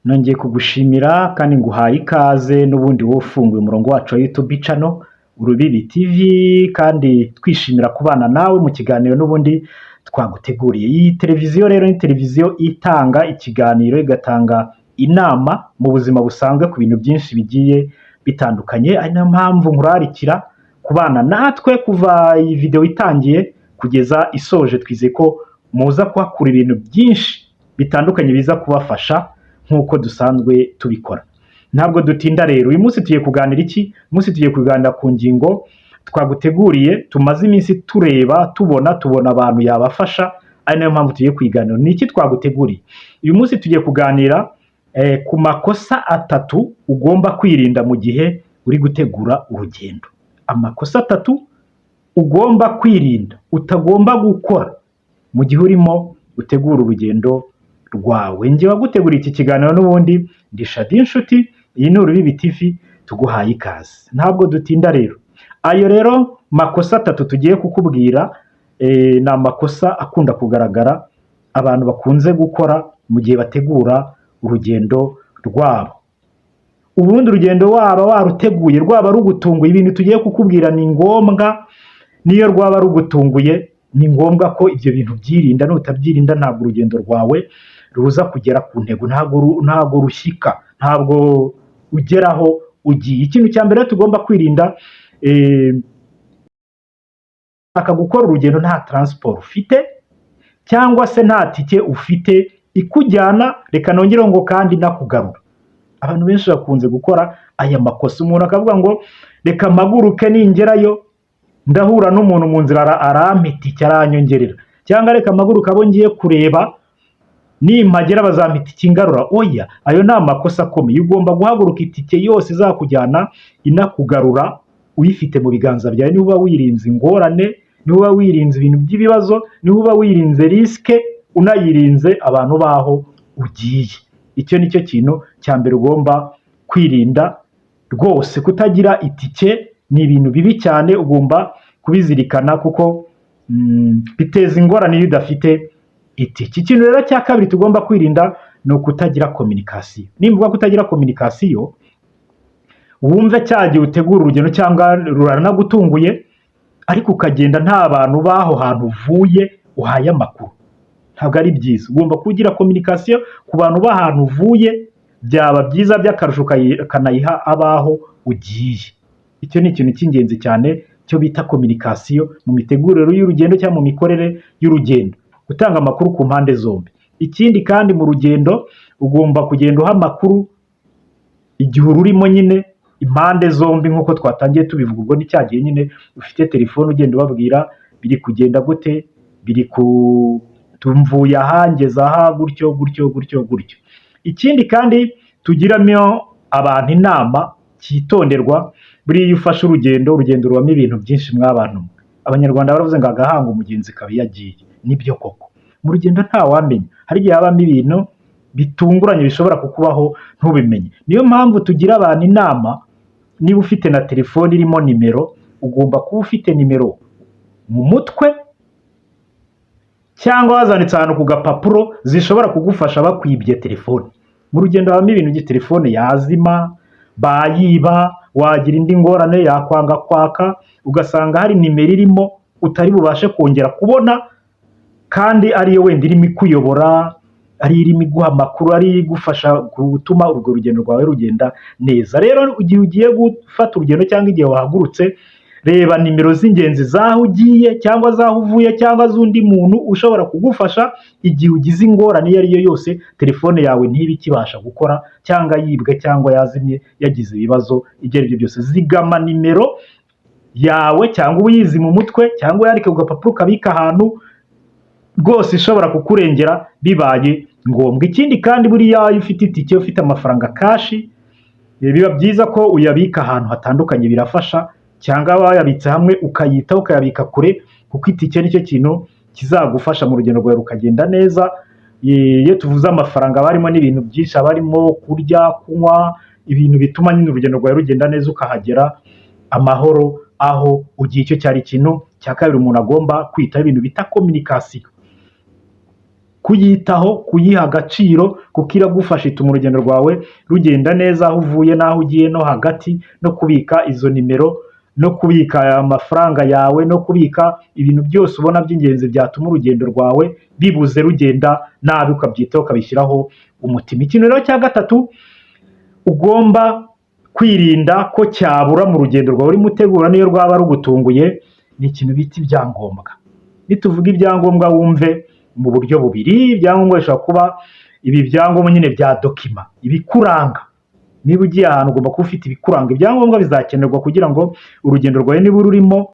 Nongeye kugushimira kandi nguhaye ikaze n'ubundi wowe ufunguye umurongo wacu wa YouTube channel Urubibi TV, kandi twishimira kubana nawe mu kiganiro n'ubundi twaguteguriye. Iyi televiziyo rero ni televiziyo itanga ikiganiro, igatanga inama mu buzima busanzwe ku bintu byinshi bigiye bitandukanye, ari nayo mpamvu nkurarikira kubana natwe kuva iyi video itangiye kugeza isoje. Twizeye ko muza kuhakura ibintu byinshi bitandukanye biza kubafasha nk'uko dusanzwe tubikora. Ntabwo dutinda rero, uyu munsi tugiye kuganira iki? Uyu munsi tugiye kuganira ku ngingo twaguteguriye, tumaze iminsi tureba, tubona abantu yabafasha, ari nayo mpamvu tugiye kuyiganira. Ni iki twaguteguriye? Uyu munsi tugiye kuganira ku makosa atatu ugomba kwirinda mu gihe uri gutegura urugendo. Amakosa atatu ugomba kwirinda, utagomba gukora mu gihe urimo utegura urugendo rwawe. Njye waguteguriye iki kiganiro n'ubundi ndi Shadi Inshuti, iyi ni Urubibi TV, tuguhaye ikaze. Ntabwo dutinda rero. Ayo rero makosa atatu tugiye kukubwira ni amakosa akunda kugaragara abantu bakunze gukora mu gihe bategura urugendo rwabo. Ubundi urugendo waba waruteguye, rwaba rugutunguye, ibintu tugiye kukubwira ni ngombwa. Niyo rwaba rugutunguye, ni ngombwa ko ibyo bintu byirinda. Nutabyirinda, ntabwo urugendo rwawe ruza kugera ku ntego, ntabwo rushyika, ntabwo ugeraho ugiye. Ikintu cya mbere tugomba kwirinda, ushaka gukora urugendo nta transport ufite cyangwa se nta tike ufite ikujyana, reka nongere ngo kandi nakugarura. Abantu benshi bakunze gukora aya makosa. Umuntu akavuga ngo reka mpaguruke, ningerayo ndahura n'umuntu mu nzira arampa itike, aranyongerera, cyangwa reka mpaguruke, abo ngiye kureba nimpagera bazampa itike ingarura. Oya, ayo ni amakosa akomeye. Ugomba guhaguruka itike yose izakujyana inakugarura uyifite mu biganza byawe. Niba uba wirinze ingorane, niba uba wirinze ibintu by'ibibazo, niba uba wirinze risque, unayirinze abantu baho ugiye. Icyo ni cyo kintu cya mbere ugomba kwirinda rwose. Kutagira itike ni ibintu bibi cyane, ugomba kubizirikana kuko biteza ingorane iyo udafite itike. Ikintu rero cya kabiri tugomba kwirinda ni ukutagira communication. Nimvuga kutagira communication, wumve cya gihe utegura urugendo cyangwa ruranagutunguye, ariko ukagenda nta bantu b'aho hantu uvuye uhaye amakuru, ntabwo ari byiza. Ugomba kugira communication ku bantu b'ahantu uvuye, byaba byiza by'akarusho ukanayiha abaho ugiye. Icyo ni ikintu cy'ingenzi cyane cyo bita communication mu mitegurire y'urugendo cyangwa mu mikorere y'urugendo, gutanga amakuru ku mpande zombi. Ikindi kandi, mu rugendo ugomba kugenda uha amakuru igihe ururimo nyine impande zombi, nk'uko twatangiye tubivuga. Ubwo ni cya gihe nyine ufite telefone, ugenda ubabwira biri kugenda gute, biri ku tumvuye aha ngeze aha, gutyo gutyo gutyo gutyo. Ikindi kandi tugiramo abantu inama cyitonderwa, buriya iyo ufashe urugendo, urugendo rubamo ibintu byinshi mw'abantu mwe. Abanyarwanda baravuze ngo agahanga umugenzi kaba iyo agiye. Nibyo koko, mu rugendo ntawamenya, hari igihe habamo ibintu bitunguranye bishobora kukubaho ntubimenye. Niyo mpamvu tugira abantu inama, niba ufite na telefone irimo nimero, ugomba kuba ufite nimero mu mutwe cyangwa wazanditse ahantu ku gapapuro zishobora kugufasha bakwibye telefone. Mu rugendo habamo ibintu by'i telefone yazima, bayiba, wagira indi ngorane yakwanga kwaka, ugasanga hari nimero irimo utari bubashe kongera kubona, kandi ariyo wenda irimo ikuyobora, ariyo irimo iguha amakuru, ariyo igufasha gutuma urwo rugendo rwawe rugenda neza. Rero igihe ugiye gufata urugendo cyangwa igihe wahagurutse, reba nimero z'ingenzi z'aho ugiye cyangwa z'aho uvuye cyangwa z'undi muntu ushobora kugufasha igihe ugize ingorane iyo ari yo yose, telefone yawe ntibe ikibasha gukora cyangwa yibwe cyangwa yazimye, yagize ibibazo ibyo ari byo byose. Zigama nimero yawe, cyangwa uyizi mu mutwe, cyangwa uyandike ku gapapuro ukabika ahantu rwose ishobora kukurengera bibaye ngombwa. Ikindi kandi, buriya iyo ufite itike, ufite amafaranga cash, biba byiza ko uyabika ahantu hatandukanye, birafasha, cyangwa wayabitse hamwe ukayitaho, ukayabika kure, kuko itike nicyo kintu kizagufasha mu rugendo rwawe rukagenda neza. Iyo tuvuze amafaranga, haba harimo n'ibintu byinshi, haba harimo kurya, kunywa, ibintu bituma nyine urugendo rwawe rugenda neza, ukahagera amahoro aho ugiye. Icyo cyari ikintu cya kabiri umuntu agomba kwitaho, ibintu bita communication. kuyitaho, kuyiha agaciro, kuko iragufasha, ituma urugendo rwawe rugenda neza aho uvuye n'aho ugiye no hagati, no kubika izo nimero, no kubika amafaranga yawe, no kubika ibintu byose ubona by'ingenzi byatuma urugendo rwawe bibuze rugenda nabi, ukabyitaho, ukabishyiraho umutima. Ikintu rero cya gatatu ugomba kwirinda ko cyabura mu rugendo rwawe urimo utegura, niyo rwaba rugutunguye, ni ikintu bita ibyangombwa. Nituvuga ibyangombwa, wumve mu buryo bubiri. Ibyangombwa bishobora kuba ibi byangombwa nyine bya document, ibikuranga. Niba ugiye ahantu, ugomba kuba ufite ibikuranga. Ibyangombwa bizakenerwa kugira ngo urugendo rwawe niba ururimo